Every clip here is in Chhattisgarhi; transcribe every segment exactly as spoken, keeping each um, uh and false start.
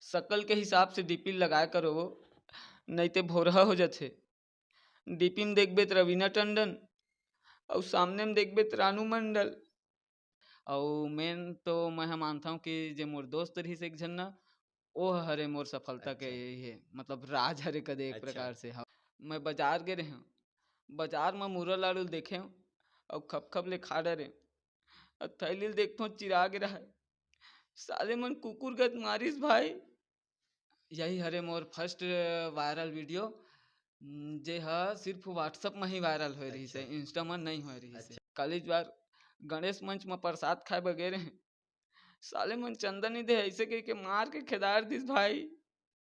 शकल के हिसाब से डीपी लगाए करो, नहीं ते भोरहा हो जाथे। डीपी में देखबे त रवीना टंडन, अउ सामने में देखबे त रानू मंडल। अउ मेन तो मैं ह मानथव कि जे मोर दोस्त रहिस एक झन ना, ओ हरे मोर सफलता के अच्छा। यही है, मतलब राज हरे कदे एक अच्छा। प्रकार से। हाँ, मैं बाजार गे रहेंव, बाजार म मुरल लाडू ल देखेंव अउ खप खप ले खा डरेंव। अउ थैली ल देखथव चिरा गे रहय। साले मन कुकुर गत मारिस भाई। यही हरे मोर फर्स्ट वायरल वीडियो, न, जे ह सिर्फ WhatsApp म ही वायरल होए रहिस हे, अच्छा। Insta म नहीं होए रहिस हे। अच्छा। कालीच बार गणेश मंच म प्रसाद खाए बर गे रहेंव, साले मन चंदा नहीं दे, ऐसे कह के मार के खेदार दिस भाई।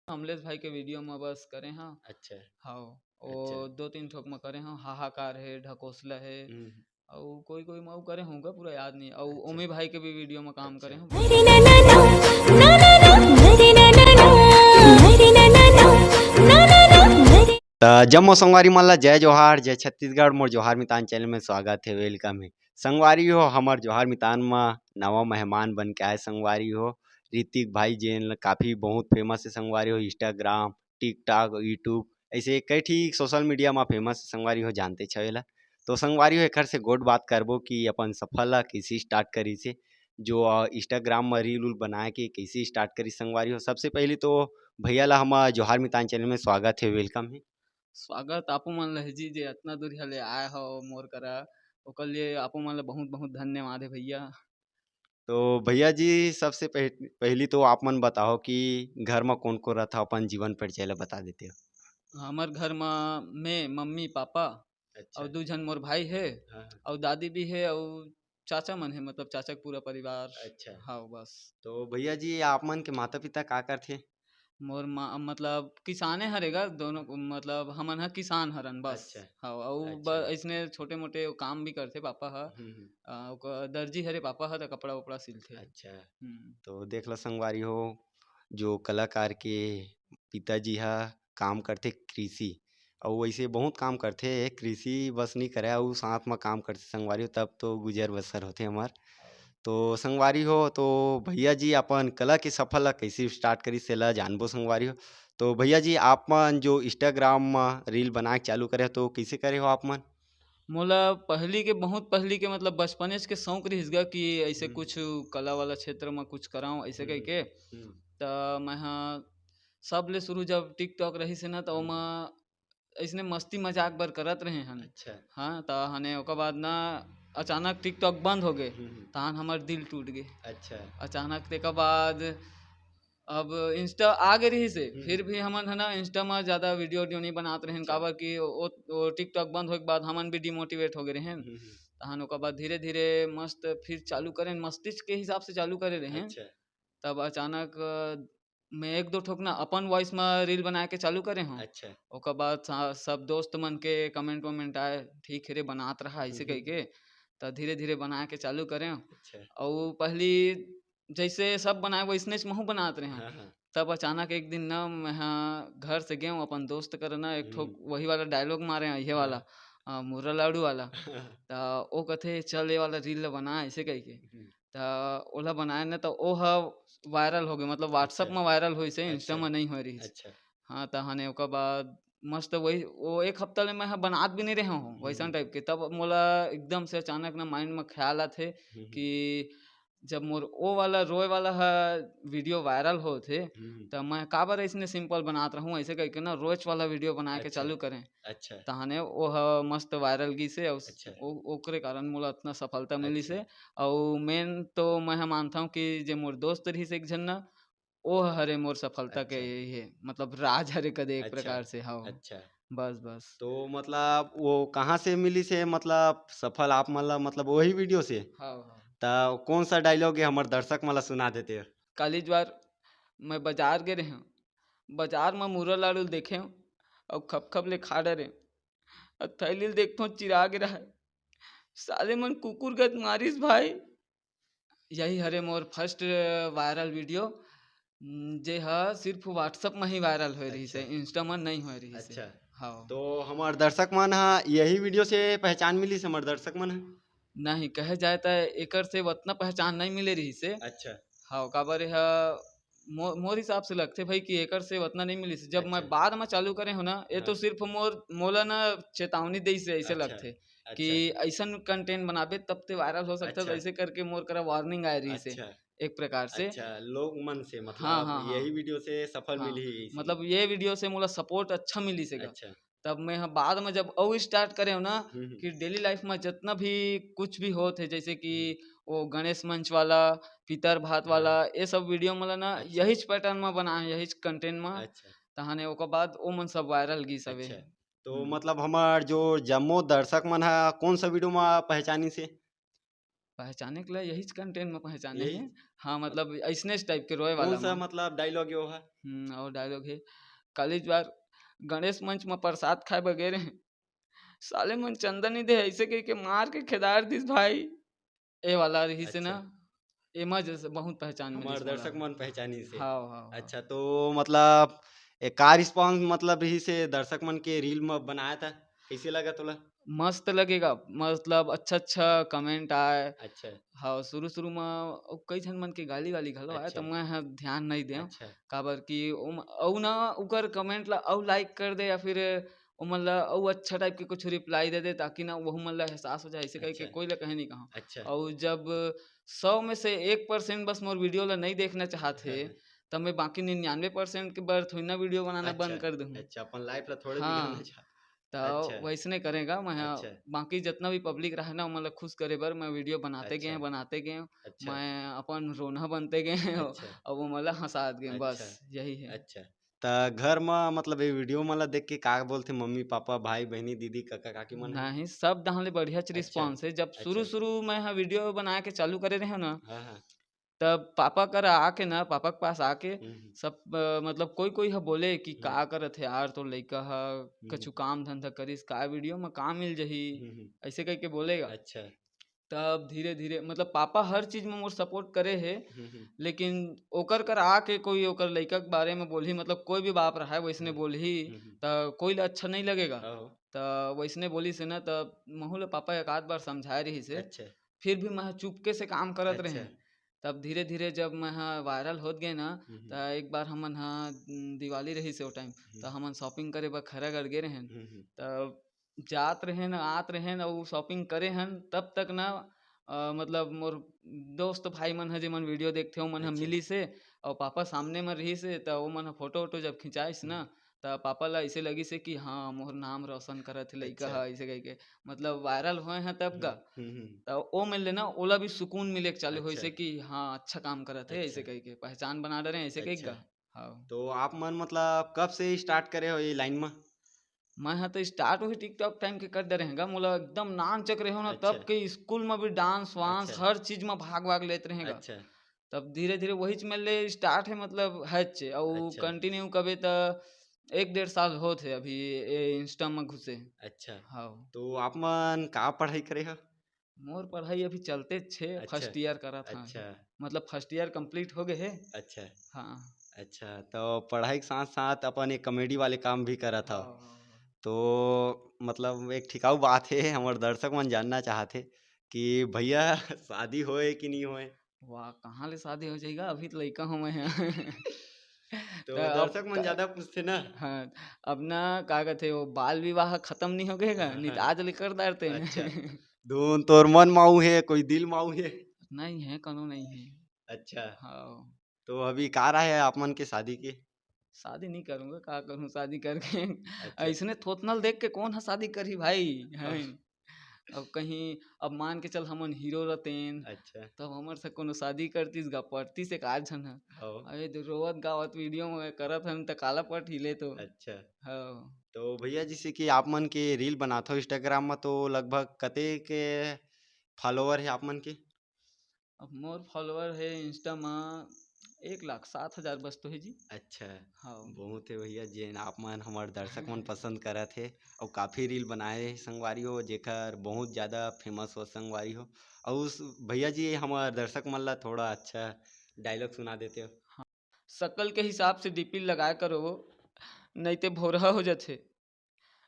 अमलेश भाई के वीडियो म बस करे हंव। अच्छा। हाँ, ओ अच्छा। दो तीन ठोक म करे हंव, हाहाकार हे, ढकोसला हे, हम्म। अउ कोई कोई म अउ करे हंव गा, पूरा याद नहीं। अउ अच्छा। ओमी भाई के भी वीडियो म काम अच्छा। करे हंव। अरे ना ना ना, ना ना ना, अरे ना ना ना, अरे ना ना ना, ना ना ना, अरे। त जम्मो संगवारी मन ला जय जोहार, जय छत्तीसगढ़, मोर जोहार मितान चैनल में स्वागत हे, welcome हे। संगवारी हो, हमर जोहार मितान म नवा मेहमान बन के आए संगवारी हो, ऋतिक भाई, जेन ल काफी बहुत फेमस हे संगवारी हो, Instagram, TikTok, YouTube, ऐसे कई ठी सोशल मीडिया म फेमस हे संगवारी हो, जानते छवे ला। तो संगवारी हो, एखर से गोठ बात करबो कि अपन सफर ला कइसे स्टार्ट करिस हे, जो, अ, Instagram म रील उल बनाए के कइसे स्टार्ट करिस संगवारी हो। सबसे पहली तो भैया ला हमर जोहार मितान चैनल में स्वागत हे, welcome हे। स्वागत आपो मन ल हे जी, जे अतना दूरिहा ले आए हव मोर करा, ओकर लिए आपो मन ल बहुत-बहुत धन्यवाद हे भैया। तो भैया जी, सबसे पह-, पहली तो आप मन बताओ कि घर म कोन-कोन रहिथे, अपन जीवन परिचय ल बता देते हो। हमर घर म मैं, मम्मी, पापा अच्छा। अउ दू झन मोर भाई हे, हाँ, हाँ। अउ दादी भी हे, अउ चाचा मन हे, मतलब चाचा के पूरा परिवार। अच्छा। हाँ, बस। तो भैया जी, आप मन के माता-पिता का करथे? मोर माँ, मतलब किसाने हरे गा, दोनों, मतलब हमन ह किसान हरन बस। अच्छा। हाँ, अउ ब-, अच्छा। अइसने छोटे-मोटे काम भी करथे पापा ह। हम्म, हम्म। अ, ओकर दर्जी हरे पापा ह, त कपड़ा-वपड़ा सिलथे। अच्छा। हम्म। तो देख लो संगवारी हो, जो कलाकार के पिताजी ह काम करथे कृषि, अउ वैसे बहुत काम करथे, कृषि बस नहीं करे, अउ साथ म काम करथे संगवारी हो, तब तो गुजर बसर होथे हमर। तो संगवारी हो, तो भैया जी अपन कला के सफर ला कइसे स्टार्ट करिस, तेला जानबो संगवारी हो। तो भैया जी, आप मन जो Instagram म रील बनाए के चालू करे हो, तो कइसे करे हो आप मन? मोला पहली के, बहुत पहली के, मतलब बचपनेच के शौक रहिस गा कि ऐसे हम्म। कुछ कला वाला क्षेत्र म कुछ कराऊं, ऐसे हम्म, कहिके। हम्म। त मैं ह सबले शुरू जब TikTok रहिस हे ना, त हम्म। ओमा अइसने मस्ती मजाक बर करत रहे हन। अच्छा। हाँ, त हने ओकर बाद ना अचानक TikTok बंद हो गे, हम्म, हम्म। तहन हमर दिल टूट गे। अच्छा। अचानक तेकर बाद अब Insta आ गे रहिस हे, हम्म, फिर हम्म। भी हमन ह ना Insta म ज्यादा वीडियो उडियो नहीं बनात रहेन, अच्छा। काबर कि ओ, ओ TikTok बंद होए के बाद हमन भी demotivate हो गे रहेन। हम्म, हम्म। तहन ओकर बाद धीरे-धीरे मस्त फिर चालू करेन, मस्तिष्क के हिसाब से चालू करे रहेन। अच्छा। तब अचानक, अ, मैं एक दो ठोक ना अपन voice म रील बनाए के चालू करे हंव। अच्छा। ओकर बाद सा-, सब दोस्त मन के comment वमेंट आए, "ठीक हे रे, बनात रहा," ऐसे हम्म, हम्म। कहिके। त धीरे-धीरे बनाए के चालू करे हंव। अच्छा। अउ पहली जैसे सब बनाए वैसनेच महूं बनात रहे हंव। हाँ, हाँ। तब अचानक एक दिन ना मैं ह घर से गेंव अपन दोस्त करा ना, एक ठोक हम्म। वही वाला dialogue मारे हंव, ये वाला, हाँ। अ, मुर्रा लाडू वाला। त ओ कथे, "चल ये वाला रील ल बना," ऐसे कहिके। हम्म। त ओला बनाए न, त ओ ह वायरल हो गे, मतलब WhatsApp अच्छा। म वायरल होइस हे, Insta अच्छा। म नइ होए रिहिस। अच्छा। हाँ, त हने ओकर बाद मस्त वही, वो एक हफ्ता ले मैं ह बनात भी नइ रहे हूँ, हम्म, वैसन हम्म। टाइप के। तब मोला एकदम से अचानक ना माइंड म ख्याल आथे हम्म, हम्म। कि जब मोर ओ वाला रोए वाला ह वीडियो वायरल होत हे, हम्म, हम्म। त मैं काबर अइसने सिंपल बनात रहूँ, अइसे कहिके ना रोएच वाला वीडियो बनाए के अच्छा। चालू करें। अच्छा। तहने ओ ह मस्त वायरल गिस हे, अउ अच्छा। ओ-, ओकरे कारण मोला अतना सफलता मिलिस हे। अच्छा। अउ मेन तो मैं ह मानथंव कि जे मोर दोस्त रिहिस एक झन ना, ओ हरे मोर सफलता के अच्छा। यही हे, मतलब राज हरे कदे एक अच्छा। प्रकार से, हव। अच्छा। बस, बस। तो मतलब वो कहाँ से मिलिस हे, मतलब सफल आप मन ला, मतलब वही वीडियो से? हव, हव। त कौन सा dialogue हे, हमर दर्शक मन ला सुना देते? कालीच बार मैं बाजार गे रहेंव, बाजार म मुरा लाडू ल देखेंव अउ खप-खप ले खा डरेंव। अउ थैली ल देखथंव चिरा गे रहय। साले मन कुकुर गत मारिस भाई। यही हरे मोर फर्स्ट वायरल वीडियो, न, जे ह सिर्फ WhatsApp म ही वायरल होए रिहिस हे, अच्छा। Insta म नइ होए रिहिस हे। अच्छा। हव। तो हमर दर्शक मन ह यही वीडियो से पहचान मिलिस, हमर दर्शक मन ह? नहीं, कहे जाए त एकर से ओतना पहचान नइ मिले रिहिस हे। अच्छा। हव, काबर एह मो-, मोर हिसाब से लगथे भाई कि एकर से उतना नहीं मिलिस। जब मैं अच्छा। बाद में चालू करे हो ना, ये तो हाँ। सिर्फ मोर, मोला ना चेतावनी देइस हे, ऐसे अच्छा, लगथे अच्छा। कि ऐसन कंटेंट बनाबे तब ते वायरल हो सकता है, अच्छा। ऐसे करके मोर करा वार्निंग आए रहिस हे अच्छा। एक प्रकार से। अच्छा, लोग मन से, हाँ, मतलब हाँ, हाँ। यही वीडियो से सफल हाँ, मिली ही इसी। मतलब ये वीडियो से मोला सपोर्ट अच्छा मिलिस हे गा। अच्छा। तब मैं ह बाद में जब अउ स्टार्ट करे हो ना हम्म, हम्म। कि डेली लाइफ में जितना भी कुछ भी होत हे, जैसे कि हम्म। वो गणेश मंच वाला, पितर भात हाँ। वाला, ये सब वीडियो मोला ना अच्छा। यहीच पैटर्न में बनाए, यहीच कंटेंट में, अच्छा। तहाने ओकर बाद ओ मन सब वायरल गिस हवे। अच्छा। तो हम्म। मतलब हमार जो जम्मो दर्शक मन ह कौन सा वीडियो में पहचानी से? पहचाने के लिए यहीच कंटेंट में पहचाने यही? हे। हाँ, मतलब ऐसने टाइप के रोए कौन वाला सा में। मतलब डायलॉग यो है? हम्म, और डायलॉग है, कल इस बार गणेश मंच में प्रसाद खाए बर गे रहे, साले मन चंदा नहीं दे, ऐसे कह के मार के खेदार दिस भाई। ए वाला रहिस हे ना, अच्छा। एमा जैसे बहुत पहचान मिलिस हमार मोला। दर्शक मन पहचानी से। हाँ, हाँ, हाँ। अच्छा, तो मतलब ए, का रिस्पॉन्स मतलब रहिस हे दर्शक मन के रील में बनाया था, कैसे लगा तोला? मस्त लगेगा, मतलब अच्छा अच्छा कमेंट आए। अच्छा। हाँ, शुरू शुरू में कई झन मन के गाली वाली घलो आए, तो अच्छा। मैं ह ध्यान नहीं देव, अच्छा। काबर कि ओम-, अउ ना उकर कमेंट ला अउ लाइक कर दे या फिर ओमन ला अउ अच्छा टाइप के कुछ रिप्लाई दे दे, ताकि ना वहू मन ला एहसास हो जाए, ऐसे कह के अच्छा। कोई ला कहे नहीं कहा। अच्छा। और जब सौ में से एक परसेंट बस मोर वीडियो ला नहीं देखना चाहत हाँ, हे, हाँ। तब मैं बाकी निन्यानवे परसेंट के बर थोड़ी ना वीडियो बनाना बंद अच्छा, कर दूँ। अच्छा, अपन लाइफ ला थोड़े हाँ। बिगाड़ना चाहत। तो अच्छा। वैसने करेगा मैं, हाँ, अच्छा। बाकी जितना भी पब्लिक रहे ना, ओमन ला खुश करे बर मैं वीडियो बनाते गए, अच्छा। बनाते गए, अच्छा। मैं अपन रोना बनते गए, अच्छा। अब ओमन ला हंसात गए, बस अच्छा। यही है। अच्छा। त घर में मतलब ये वीडियो मन ला देख के का बोलथे मम्मी पापा, भाई बहनी, दीदी, काका काकी मन ह? नहीं, सब डहान ले बढ़िया च अच्छा, रिस्पॉन्स है। जब शुरू अच्छा। शुरू मैं ह वीडियो बना के चालू करे रहे हो ना, हाँ, हाँ। तब पापा कर आके ना, पापा के पास आके हम्म, हम्म। सब, अ, मतलब कोई कोई ह बोले कि हम्म। का करत हे यार, तोर लइका ह कछु हम्म। काम धंधा करिस का, वीडियो में का मिल जही, हम्म, हम्म। ऐसे कह के बोलेगा। अच्छा। तब धीरे धीरे मतलब पापा हर चीज में मोर सपोर्ट करे हे, हम्म, हम्म। लेकिन ओकर कर आके कोई ओकर लइका के बारे में बोलही, मतलब कोई भी बाप रहा है वैसने हाँ। बोलही, हम्म, हम्म। त कोई ला अच्छा नहीं लगेगा। आहो। त वैसने बोलिस हे ना, त महू ला पापा एक आध बार समझाए रहिस हे, अच्छा। फिर भी मैं ह चुपके से काम करत रहे। अच्छा। तब धीरे धीरे जब मैं ह वायरल होत गए ना, हम्म, त एक बार हमन ह, उम, दिवाली रहिस हे ओ टाइम, त हम्म। हमन शॉपिंग करे बर खैरागढ़ गे रहेन। हम्म, हम्म। त जात रहेन, आत रहेन, अउ शॉपिंग करे हन, तब तक ना, अ, मतलब मोर दोस्त भाई मन ह, जेमन वीडियो देखथे, ओमन ह अच्छा। मिलिस हे, अउ पापा सामने म रहिस हे, त ओमन ह फोटो वोटो जब खिंचाइस ना, हम्म। त पापा ला ऐसे लगिस हे कि हाँ, मोर नाम रोशन करत हे लइका अच्छा। ह, ऐसे कह के, मतलब वायरल होए हैं तब हम्म, का। हम्म, हम्म। त ओ मेर ले ना ओला भी सुकून मिले के चालू होइस अच्छा। हे कि हाँ, अच्छा काम करत हे, ऐसे अच्छा। कह के पहचान बना डरे हैं, ऐसे कह के अच्छा। गा। हाँ। तो आप मन मतलब कब से स्टार्ट करे हो ये लाइन में? मैं ह तो स्टार्ट वही TikTok टाइम के कर डरे हंव गा, मोला एकदम नान चक रहे हो ना, तब अच्छा। के स्कूल में भी डांस वांस अच्छा। हर चीज में भाग वाग लेत रहे हंव गा। अच्छा। तब धीरे धीरे वही च मेर ले स्टार्ट है, मतलब है च, अउ अच्छा। कंटिन्यू कबे त एक डेढ़ साल होत है अभी ये इंस्टा में घुसे। अच्छा। हाँ। तो आप मन का पढ़ाई करे हो? मोर पढ़ाई अभी चलते छे, अच्छा। फर्स्ट ईयर करत हंव। अच्छा। मतलब फर्स्ट ईयर कंप्लीट हो गए है। अच्छा। हाँ। अच्छा, तो पढ़ाई के साथ-साथ अपन एक कॉमेडी वाले काम भी करत हव। हाँ, हाँ, हाँ। तो मतलब एक ठिकाऊ बात हे, हमर दर्शक मन जानना चाहत हे कि भैया शादी होए कि नहीं होए? वाह, कहाँ ले शादी हो जाएगा? अभी तो लइका हूँ मैं। तो तो अब दर्शक मन क-, ज्यादा पूछथे ना। हाँ, अब ना का कहते वो बाल विवाह खत्म नहीं हो गए का? हाँ, नहीं तो हाँ। आज ले कर डारते हैं। अच्छा। धुन तोर मन माऊ हे, कोई दिल माऊ हे? नहीं है, कोनो नहीं है। अच्छा। हाँ। तो अभी का राय है आप मन के शादी के? शादी नहीं करूँगा, का करूँ शादी करके? अच्छा। ऐसने थोथनल देख के कौन ह शादी करही भाई, हैं? अब कहीं, अब मान के चल हमन हीरो रहतेन, अच्छा। तब हमर से कोनो शादी करतीस गा, पटतीस एक आध झन ह। हाँ। अबे तो रोवत गावत वीडियो में करत हन त काला पटही ले तो। अच्छा। हाँ। तो भैया जैसे कि आप मन के रील बनात हो Instagram में तो लगभग कते के फॉलोअर है आप मन के? अब मोर फॉलोअर हे इंस्टा म एक लाख सात हजार बस तो हे जी। अच्छा। हाँ। बहुत हे भैया, जेन आप मन हमर दर्शक मन पसंद करत हे अउ काफी रील बनाए हे संगवारी हो, जेकर बहुत ज्यादा फेमस हो संगवारी हो। अउ उस भैया जी हमर दर्शक मन ला थोड़ा अच्छा डायलॉग सुना देते हो। हाँ। शकल के हिसाब से डीपी लगाए करो, नहीं ते भोरहा हो जाथे।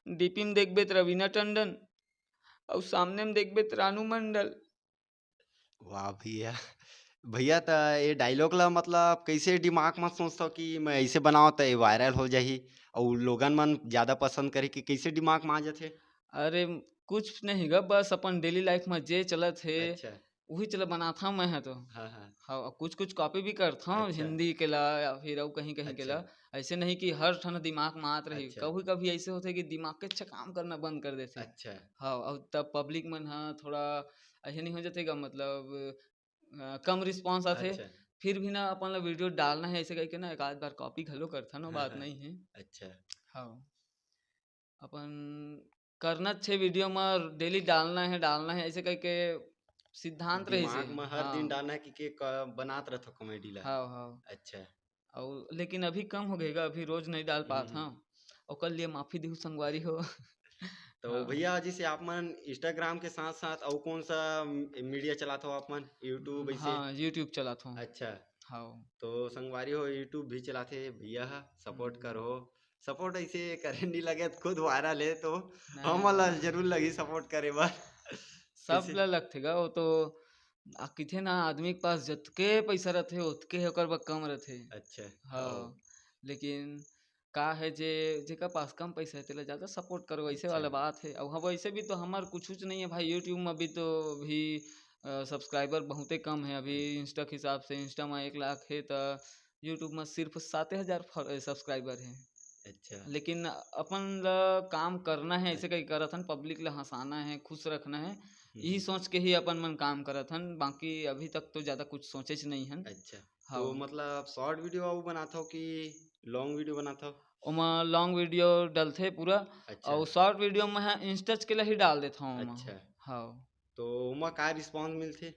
डीपी में देखबे त रवीना टंडन, अउ सामने में देखबे त रानू मंडल। वाह भैया, भैया, त ये डायलॉग ला मतलब कइसे दिमाग म सोचथव कि मैं अइसे बनावं त ये वायरल हो जाही अउ लोगन मन जादा पसंद करही, कि कइसे दिमाग म आ जाथे? अरे, कुछ नहीं गा, बस अपन डेली लाइफ म जे चलत हे, अच्छा। उहीच ला बनाथंव मैं ह तो। हाँ, हाँ। हाँ, अउ कुछ-कुछ कॉपी भी करथंव, अच्छा। हिंदी के ला या फिर अउ कहीं-कहीं के ला। अच्छा। अइसे नहीं कि हर ठन दिमाग म आत रही। अच्छा। कभी-कभी अइसे होथे कि दिमाग के अच्छा काम करना बंद कर देथे। अच्छा। हाँ, अउ तब पब्लिक मन ह थोड़ा अइसे नहीं हो जाथे गा, मतलब, अ, कम रिस्पॉन्स आथे। अच्छा। फिर भी ना अपन ला वीडियो डालना हे अइसे कहिके ना एक आध बार कॉपी घलो करथन, हाँ, बात हाँ। नहीं हे। अच्छा। हाँ। अपन करना हे वीडियो म डेली डालना हे, डालना हे, अइसे कहिके सिद्धांत रहिस हे। दिमाग म हर दिन हाँ। डालना हे कि, कि क-, बनात रहिथव कॉमेडी ला। हाँ, हाँ। अच्छा। अउ लेकिन अभी कम हो गे गा, अभी रोज नहीं डाल हम्म, पात हम्म। हंव। ओकर लिए माफी दिहू संगवारी हो। तो हाँ। भैया, जइसे आप मन Instagram के साथ-साथ अउ कौन सा म-, मीडिया चलाथव आप मन? YouTube अइसे? हाँ, YouTube चलाथंव। अच्छा। हाँ। तो संगवारी हो, YouTube भी चलाथे भैया ह, सपोर्ट हम्म। करहू। सपोर्ट अइसे करे नहीं लगे त खुद वायरल हे, तो नहीं। हमन ला जरूर लगही सपोर्ट करे बर। सब कइसे? ला लगथे गा, वो तो आ, किथे ना आदमी के पास जतके पैसा रथे, ओतके हे ओकर बर कम रथे। अच्छा। हाँ, हाँ। लेकिन का हे जे, जेकर पास कम पैसा हे, तेला ज्यादा सपोर्ट करो, वैसे अच्छा। वाला बात हे। अब हम वैसे भी तो हमर कुछ, कुछ नहीं हे भाई, YouTube में भी तो भी, अ, सब्सक्राइबर बहुते कम हे। अभी हम्म। Insta के हिसाब से, Insta में एक लाख हे, त YouTube में सिर्फ साते हजार फॉल-, सब्सक्राइबर हे। अच्छा। लेकिन अपन ला काम करना हे, अइसे अच्छा। कहिके करत हन, पब्लिक ला हंसाना हे, खुश रखना हे, हम्म। यही सोच के ही अपन मन काम करत हन, बाकी अभी तक तो ज्यादा कुछ सोचेच नहीं हन। अच्छा। हाँ। तो मतलब शॉर्ट वीडियो अउ बनाथव कि लॉन्ग वीडियो बनाथव? ओमा लॉन्ग वीडियो डलथे पूरा, अच्छा। अउ शॉर्ट वीडियो में ह Insta के ला ही डाल देथव ओमा। अच्छा। हाँ। तो ओमा का रिस्पॉन्स मिलथे?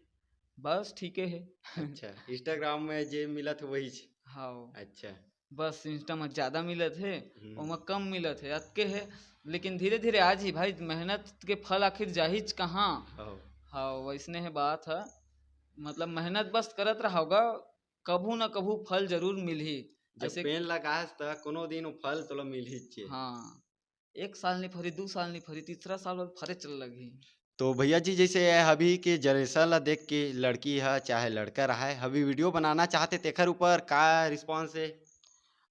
बस ठीके हे। अच्छा, Instagram में जे मिलत हे वहीच? हाँ। अच्छा। बस Insta में ज्यादा मिलत हे, हम्म। ओमा कम मिलत हे, अतके हे। लेकिन धीरे-धीरे आ जही भाई, मेहनत के फल आखिर जाहीच कहाँ? हाँ। हाँ, वैसने हे बात ह। मतलब मेहनत बस करत रहोगा, कभू ना कभू फल जरूर मिलही। जब अइसे पेड़ लगास त कोनो दिन वो फल तोला मिलहीच हे। हाँ। एक साल नहीं फरी, दू साल नहीं फरी, तीसरा साल अब फरे चल लगही। तो भैया जी, जैसे अभी के जनरेशन ला देख के लड़की ह चाहे लड़का रहे, अभी वीडियो बनाना चाहथे, तेखर ऊपर का रिस्पॉन्स हे?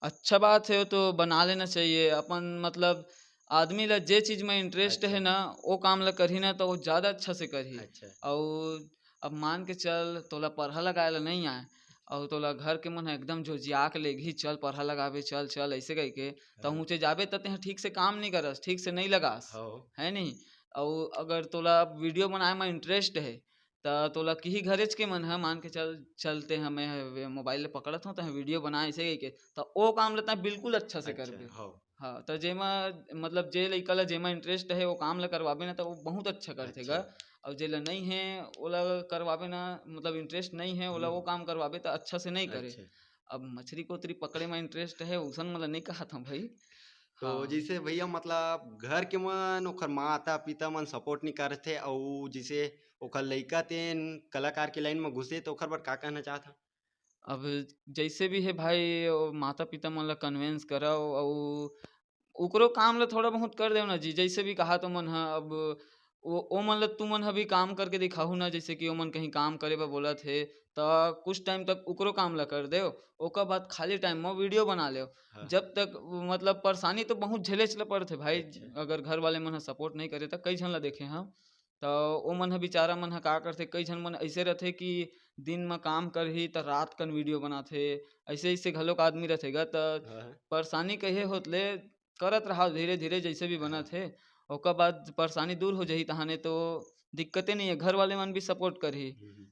अच्छा बात हे, वो तो बना लेना चाहिए। अपन मतलब आदमी ला जे चीज में इंटरेस्ट अच्छा। हे ना, वो काम ला करही ना, तो वो ज्यादा अच्छा से करही। अच्छा। अउ अब मान के चल, तोला परहा लगाए ला नहीं आए, अउ तोला घर के मन ह एकदम जोजिया के लेगही, "चल परहा लगाबे, चल, चल," अइसे कहिके, त हाँ। हुचे जाबे त तेहा ठीक से काम नहीं करस, ठीक से नहीं लगास, हाँ। है नहीं? अउ अगर तोला वीडियो बनाए म इंटरेस्ट हे, त तोला किही घरेच के मन ह, मान के चल, "चल तेहा मैं मोबाइल ले पकड़त हूँ, तेहा वीडियो बना," अइसे कहिके, त ओ काम ल तेहा बिल्कुल अच्छा से अच्छा, करबे। हाँ। हाँ, त जेमा मतलब जे लइका ला जेमा इंटरेस्ट हे, वो काम ला करवाबे ना, त वो बहुत अच्छा करथे गा। अच्छा। अउ जेला नहीं हे, ओला करवाबे ना, मतलब इंटरेस्ट नहीं हे, ओला वो हम्म। काम करवाबे त अच्छा से नहीं करे। अच्छा। अब मछरी कोतरी पकड़े में इंटरेस्ट हे, उसन मोला नहीं कहत हूँ भाई। तो हाँ। जैसे भैया मतलब घर के मन, ओखर माता पिता मन सपोर्ट नहीं करथे, अउ जैसे ओखर लइका तेन कलाकार के लाइन में घुसे, तो ओखर बर का कहना चाहत हव? अब जैसे भी हे भाई, ओ माता-पिता मन ला कन्विंस करव, अउ ओकरो काम ला थोड़ा बहुत कर देव ना जी। जैसे भी कहा तो मन ह, अब ओ, ओ मन ला तुमन ह भी काम करके दिखाहू ना, जैसे कि ओमन कहीं काम करे बर बोलत हे, त कुछ टाइम तक ओकरो काम ला कर देव, ओकर बाद खाली टाइम म वीडियो बना लेव। हाँ। जब तक, मतलब, परेशानी तो बहुत झेलेच ला पड़थे भाई, अच्छा। अगर घर वाले मन ह सपोर्ट नहीं करे त कई झन ला देखे हव। त ओमन ह, बेचारा मन ह का करथे, कई झन मन अइसे रथे कि दिन म काम करही त रात कन वीडियो बनाथे, अइसे-अइसे घलोक आदमी रथे गा। त हाँ। परेशानी कहे होत ले करत रहा धीरे-धीरे, जइसे भी हाँ। बनत हे, ओकर बाद परेशानी दूर हो जाही, तहाने तो दिक्कते नइ हे, घर वाले मन भी सपोर्ट करही। हम्म, हम्म।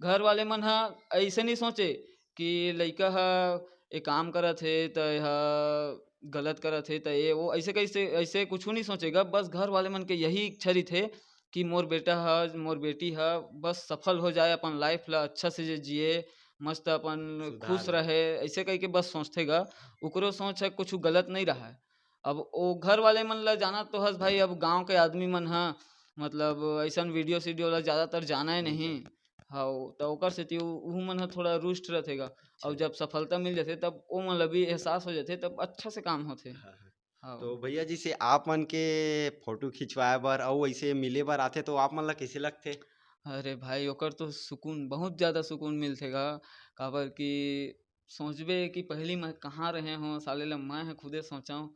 घर वाले मन ह अइसे नइ सोचे कि लइका ह ए काम करत हे, त एह गलत करत हे, त ए वो अइसे कइसे, अइसे कुछू नइ सोचे गा। बस घर वाले मन के यही इच्छा रहिथे कि मोर बेटा ह, मोर बेटी ह बस सफल हो जाए, अपन लाइफ ल अच्छा से जे जिए, मस्त अपन सुधार खुश ले। रहे, अइसे कहिके बस सोचथे गा। ओकरो सोच ह कुछू गलत नइ रहय। अब ओ घर वाले मन ल जानत तो हस भाई, अब गाँव के आदमी मन ह, मतलब, अइसन वीडियो सीडियो ल ज्यादातर जानय नहीं। नहीं। हव, त ओकर सेती उ-, उहू मन ह थोड़ा रुष्ट रथे गा। अउ अच्छा। जब सफलता मिल जाथे, तब ओ मन ल भी एहसास हो जाथे, तब अच्छा से काम होथे। हाँ, हाँ। हव। तो भैया, जैसे आप मन के फोटो खिंचवाए बर अउ अइसे मिले बर आथे, तो आप मन ल कइसे लगथे? अरे भाई, ओकर तो सुकून, बहुत ज्यादा सुकून मिलथे गा। काबर कि सोचबे कि पहली मैं कहाँ रहे हों, साले ला मैं ह खुदे सोचंव,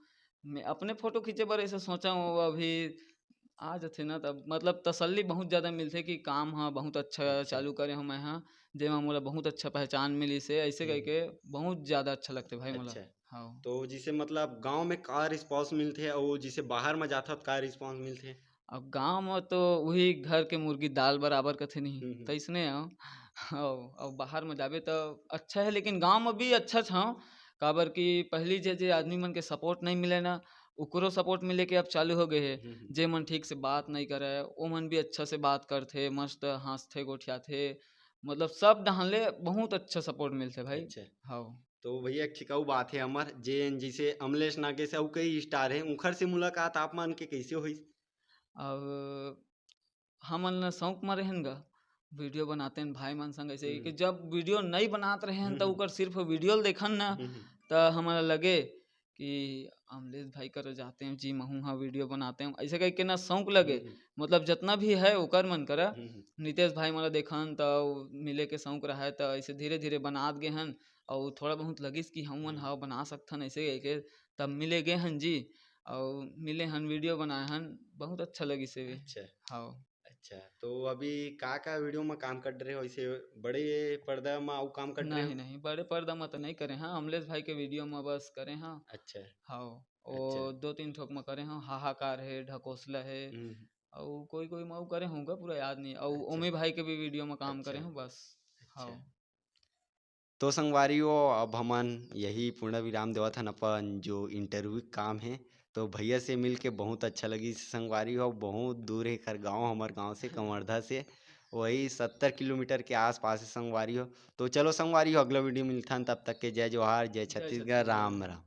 मैं अपने फोटो खींचे बर ऐसे सोचंव, वो अभी आ जथे ना, तब मतलब तसल्ली बहुत ज्यादा मिलथे कि काम ह बहुत अच्छा अच्छा। चालू करे हों मैं ह, जेमा मोला बहुत अच्छा पहचान मिलिस हे, ऐसे हम्म। करके बहुत ज्यादा अच्छा लगथे भाई मोला। अच्छा। हाँ। तो जैसे मतलब गांव में का रिस्पॉन्स मिलथे, और जैसे बाहर में जाथव त का रिस्पॉन्स मिलथे? अब गांव में तो वही घर के मुर्गी दाल बराबर कथे नहीं, हम्म, हम्म। तैसने हो। अब, अब बाहर में जाबे तो अच्छा है, लेकिन गांव में भी अच्छा छ, काबर कि पहली जे जे आदमी मन के सपोर्ट नहीं मिले ना, ओकरो सपोर्ट मिले के अब चालू हो गए हे। हम्म, हम्म। जे मन ठीक से बात नहीं करे, वो मन भी अच्छा से बात करथे, मस्त हंसथे, गोठियाथे, मतलब सब डहान ले बहुत अच्छा सपोर्ट मिलथे भाई। अच्छा। हाँ। तो भैया, एक ठिकाऊ बात है हमर, जे जैसे अमलेश नागेश अउ कई स्टार है, उनखर से मुलाकात आप मन के कैसे होइस? अब हमन ल शौक म रहेन गा, वीडियो बनाते हैं भाई मन संग, ऐसे हम्म। कि जब वीडियो नहीं बनात रहे हैं, हम्म, तो हम्म। ओकर सिर्फ वीडियो ल देखन ना, हम्म, हम्म। तो हमन ल लगे कि अमलेश भाई करो जाते हैं जी, महू हा वीडियो बनाते हैं, ऐसे कह के ना शौक लगे। हम्म, हम्म। मतलब जितना भी है ओकर मन करा, हम्म, हम्म। नितेश भाई मन ल देखन, तो मिले के शौक रहे, तो ऐसे धीरे धीरे बनात गे हन, और थोड़ा बहुत लगिस कि हम मन हम्म। हा बना सकथन, ऐसे कह के तब मिले गे हन जी, और मिले हन, वीडियो बनाए हन, बहुत अच्छा लगिस हे। अच्छा। हाँ। अच्छा, तो अभी का-का वीडियो म काम कर रहे हो? ऐसे बड़े पर्दा म अउ काम कर रहे नहीं, हो? नहीं, बड़े पर्दा म तो नहीं करे हाँ, अमलेश भाई के वीडियो म बस करे हाँ। अच्छा। हाँ, वो अच्छा। दो तीन ठोक म करे हाँ, हाहाकार है, ढकोसला है, हम्म। अउ कोई-कोई म अउ करे हूँ गा, पूरा याद नहीं। अउ अच्छा। ओमी भाई के भी वीडियो म काम अच्छा। करे हूँ बस। अच्छा। हाँ। तो संगवारी हो, अब हमन यही पूर्ण विराम देवत हन अपन जो इंटरव्यू के काम है। तो भैया से मिल के बहुत अच्छा लगिस संगवारी हो, बहुत दूर है एकर गाँव, हमर गाँव से, कंवर्धा से, वही सत्तर किलोमीटर के आसपास है संगवारी हो। तो चलो संगवारी हो, अगला वीडियो मिलथन, तब तक के जय जोहार, जय जय छत्तीसगढ़, छत्तीसगढ़। राम राम।